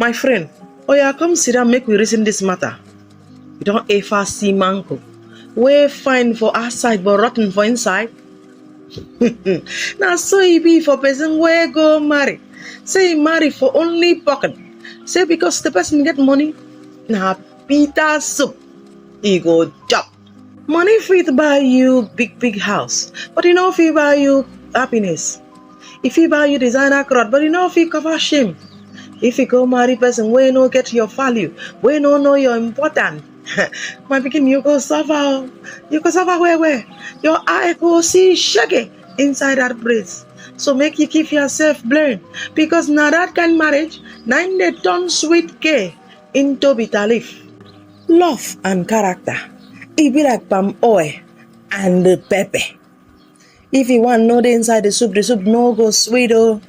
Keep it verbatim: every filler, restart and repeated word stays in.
My friend, oya, come sit down, make we reason this matter. You don ever see mango wey fine for outside but rotten for inside? Na so e be for person wey go marry. Say e marry for only pocket. Say because the person get money, na bitter soup e go chop. Money fit buy you big big house, but e no fit buy you happiness. E fit buy you designer cloth, but e no fit cover shame. If you go marry person wey no get your value, wey no know your important, my pikin, you go suffer o. You go suffer well well. Your eye go see shege inside that place. So make you keep yourself blame, because na that kind marriage na im dey turn sweet K into bitter leaf. Love and character, e be like palm oil and the pepper. If you wan know the inside the soup, the soup no go sweet o.